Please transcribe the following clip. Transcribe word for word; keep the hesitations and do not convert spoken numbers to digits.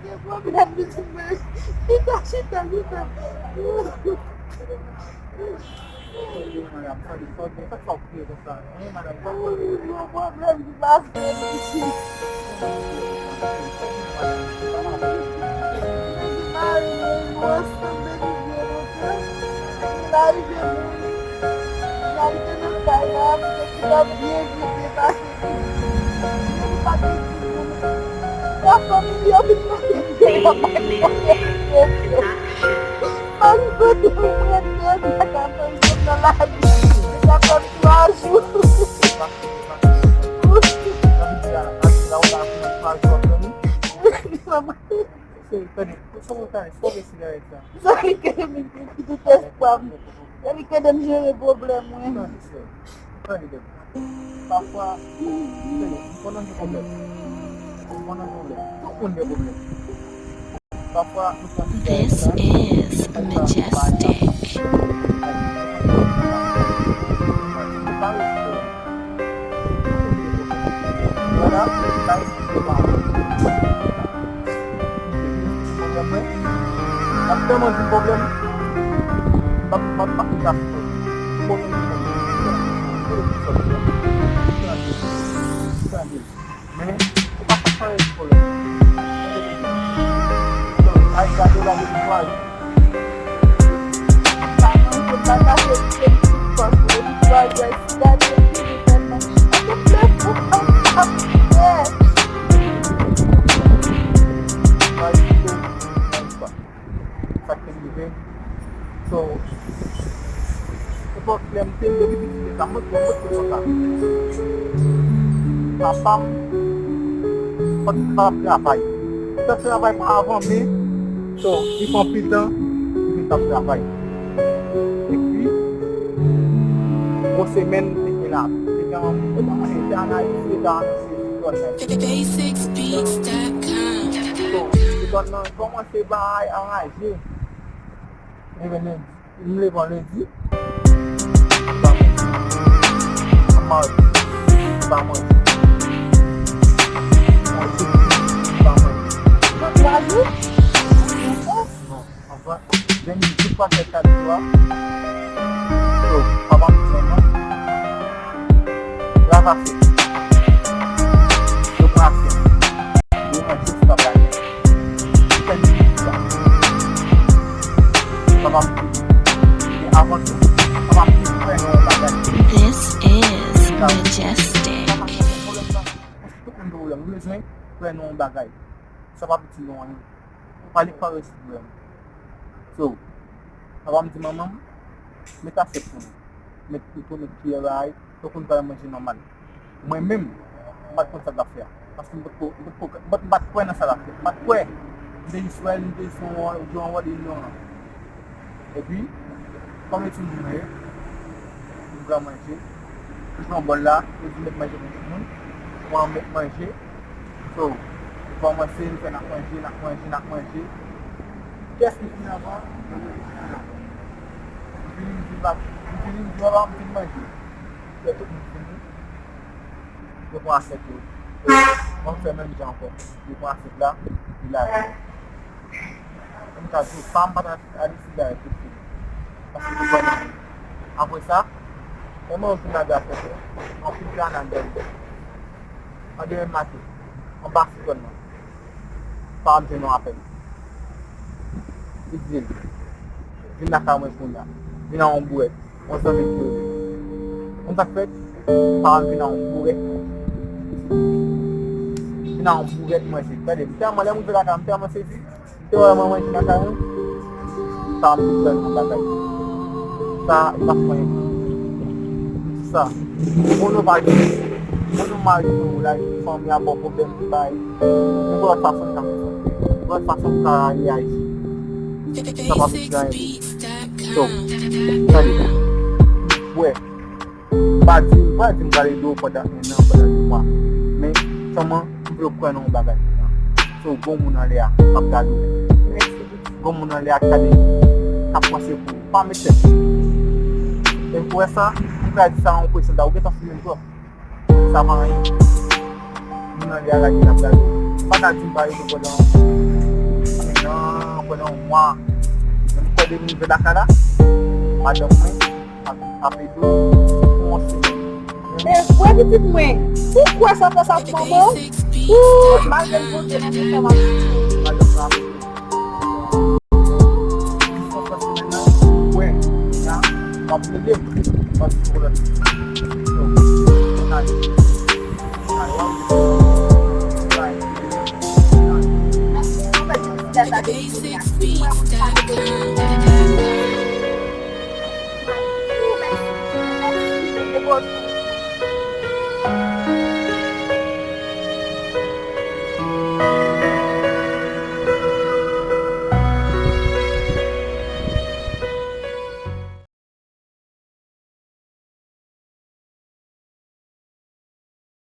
Gen pwoblèm, li di mwen, chita, chita, chita. Wi, madanm, sa li fò, men sa k fè w kriye konsa? Wi, madanm, sa k fè w kriye? Yon pwoblèm ki pase m isit. Mwen di mari mwen, nou ansanm depi byen lontan. Li arive mouri. Li arive nan kay la, li te byen viv, byen pase. Mwen pa te di moun. La fanmi li yo vin mande m deyò, pa t konnen yo. Ann kote w pran tè, m pa ka fè yon nan lavi. M ka fè twa jou. Sa li ke m kite tout espwa m. Sa li ke m jere pwoblèm mwen. Pafwa, m konnen gen pwoblèm. M konnen gen pwoblèm. Tout moun gen pwoblèm. Pafwa, nou konsidere sa. This is Majestic. Tout moun gen pwoblèm. Tout moun gen pwoblèm. Vwala, sa eksplike pa anpil. Pwoblèm mwen. M ap tèlman di pwoblèm. M ap, m ap, m ap, m ap, men, ou pa ka fè anyen pou pwoblèm. Ay, gade la, mwen di, sa k te rive. So, se pa klè m te, depi piti, se sa, mwen, mwen, mwen, mwen, konsa. Papa m, fòk li pa ap travay. Li t ap travay pa avan, men, so, li pran anpil tan, li vin t ap travay. Epi, gwo semèn, li te la. Li te an, li te an Ayiti, li te an Ayiti. So, li konn nan kòmanse bay anraje. Leve lendi, m leve an lendi. M pa manje. An madi, m pa manje. An jedi, m pa manje. Nan twa jou? Non. Anvan, demen jou pa fè kat jou a. So, papa m di non. Travay ase. Yo pran aksyon. Yo pran jis pa bagay. Yo fè li sa. Papa m di. Men avan tou, papa m di fè yon bagay. This is Majestic. Papa m di pwoblèm sa. Tout moun gen pwoblèm. Nou bezwen fè yon bagay. Sa pa piti non. Pale pa resi vrèman. So, papa m di manman m, met asyèt pou nou. Met kouto, met kiyè, bagay, pou nou pral manje nòmal. Mwen menm, m pa t konn sa m t ap fè a. Paske m potko, m potko, m pa t, m pa t kwè nan sa l ap fè. M pa t kwè. M te jis wè l, m te jis wè l, m te jis wè l, m te jis wè l. Epi, kòm e timoun mwen ye, m pran manje, m pran bòl la, yo di m met manje pou timoun, mwen met manje. So, m kòmanse, m fè n ap manje, n ap manje, n ap manje. Kiyès ki fini anvan? Mwen ki fini anvan. M fini, m di, m fini, m di, papa, m fin manje. Lè tout moun fini, yo pran asyèt yo. Mwen fè menm jan ankò. Yo pran asyèt la, epi lage. Mwen ka di w, pa m pa t al isi la, tout fini. Paske yo kwè nan mwen. Apre sa, mwen mwen vin lage asyèt yo. Anpil grann anndan li. An demen maten, anba siklòn nan. Pa m jwenn yon apèl. Li di l, vin lakay mwen kounye a. Vin ak yon bourèt. Yon zanmi m ki rele. Konn sa k fèt? Pa m vin ak yon bourèt. Vin ak yon bourèt manje. Gade, m tèlman, lè m rive lakay, m tèlman sezi. M te wè mwen manje nan kay mwen. Sa m te fè yon bagay. Sa, e pa fè anyen. Sa, moun yo pa gen, moun yo mari yo, la, fanmi a ba w pwoblèm, bay. Men gen lòt fason m ka fè sa. Gen lòt fason m ka reyaji. Sa pa vin fè anyen pou ou. So, tande. Wè. M pa di, m pa di m prale ede w pandan en an, pandan de mwa. Men, sèlman, m vle w kwè nan yon bagay. So, gon moun anlè a, m ap gade w. Mèsi. Gon moun anlè a k gade, k ap panse pou ou. Pa met tèt ou. E pou wè sa, m pral di sa yon pwesyon ta, ou gentan fouye m twòp. Sa pa anyen. Moun anlè a la ki t ap gade w. Pa ka di m pa rete pandan en an, pandan yon mwa. Men m kwè depi m rive lakay la, madanm mwen ap, ap ede w pou yon semèn. Men vre pitit mwen, ou kwè sa fè sa pou manman w? Ou, malgre l Bondye nan fè m ap ede w. Madanm mwen ap ede w. Jis nan semèn nan, ou kwè, nya, w ap rele m, w ap di w lè. So, ann ale. Ann ale, w ap rele m. Ann ale. Ann ale.